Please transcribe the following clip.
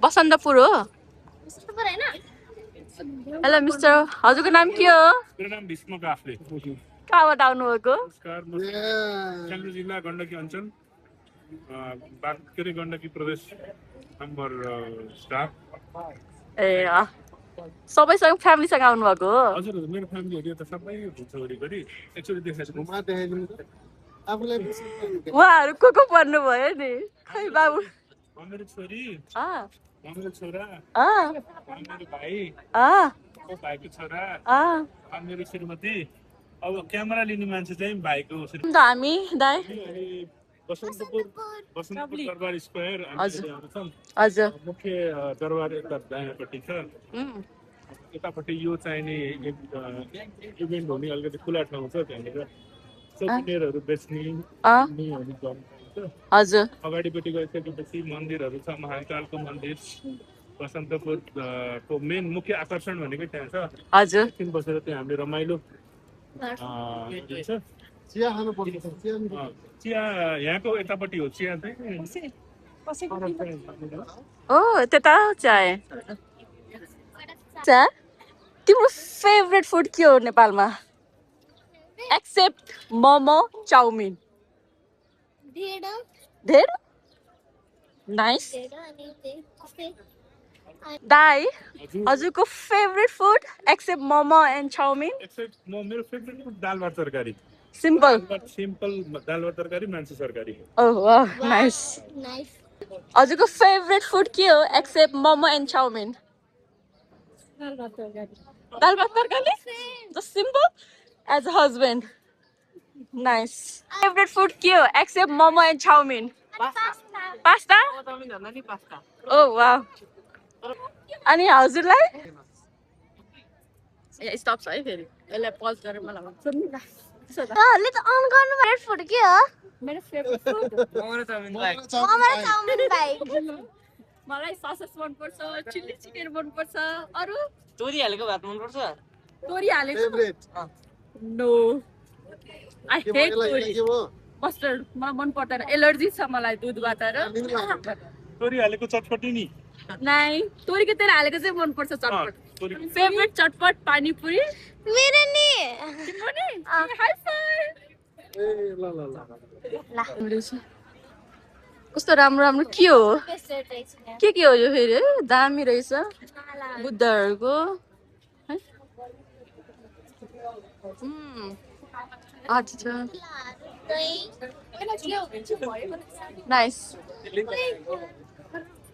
बसन्तपुर हो hello mister हजुरको नाम के हो मेरो नाम भीष्म काफ्ले कहाँबाट आउनुभएको नमस्कार म काङ्ग्रेस जिल्ला गण्डकी अञ्चल बागकेरे गण्डकी प्रदेश नम्बर स्टाफ ए सबैसँग फ्यामिलीसँग आउनुभएको हो हजुर मेरो फ्यामिलीहरू त सबै हुन्छ वरिपरि एकचोटि देखाइदिनु उहाँहरू को पर्नु भयो नि खै बाबु मेरो छोरी मेरो छोरा मेरो भाइ भाइको छोरा मेरो श्रीमती अब क्यामेरा लिने मान्छे चाहिँ भाइको हामी दाइ बसन्तपुर दरबार स्क्वायर हजुर मुख्य दरबार यता दायाँपट्टि छ यतापट्टि यो चाहिने इभेन्ट हुने अलिकति खुला ठाउँ छ त्यहाँनिर सोभिनियरहरू बेच्ने हजुर अगाडिपट्टि गइसकेपछि मन्दिरहरू छ महाकालको मन्दिर बसन्तपुरको मेन मुख्य आकर्षण भनेकै त्यहाँ छ हजुर एकछिन बसेर त्यहाँ हामीले रमाइलो चिया खानुपर्छ चिया यहाँको यतापट्टि हो चिया चाहिँ ओ त्यता चाय तिम्रो फेभरेट फुड के हो नेपालमा एक्सेप्ट मोमो चाउमिन धेर नाइस दाइ हजुरको favourite food except momo and chowmein मेरो फेभरेट फुड दाल भात तरकारी सिम्पल दाल भात तरकारी मान्छे तरकारी ओह वाह नाइस हजुरको फेभरेट फुड के हो एक्सेप्ट मोमो एन्ड चाउमिन दाल भात तरकारी just simple as a husband nice favourite food के हो except momo and chow mein pasta oh वाह अनि हजुरलाई स्टप छ है फेरि यसलाई पज गरेर मलाई ले त अन गर्नु फेभरेट फुड के हो मेरो फेभरेट फुड मोमो र चाउमिन बाहेक मलाई ससेस मन पर्छ चिल्ली चिकन मन पर्छ अरु तोरी हालेको भात मन पर्छ तोरी हालेको नो आई हेट तोरी मस्टर्ड मलाई मन पर्दैन एलर्जी छ मलाई दुधबाट र तोरी हालेको चटपटी नि नाइ तोरीको तेल हालेको चाहिँ मन पर्छ चटपट फेभरेट चटपट पानीपुरी मेरो नि तिम्रो नि हाई फाइ कस्तो राम्रो राम्रो के हो के हो यो फेरि दामी रहेछ बुद्धहरूको अच्छा नाइस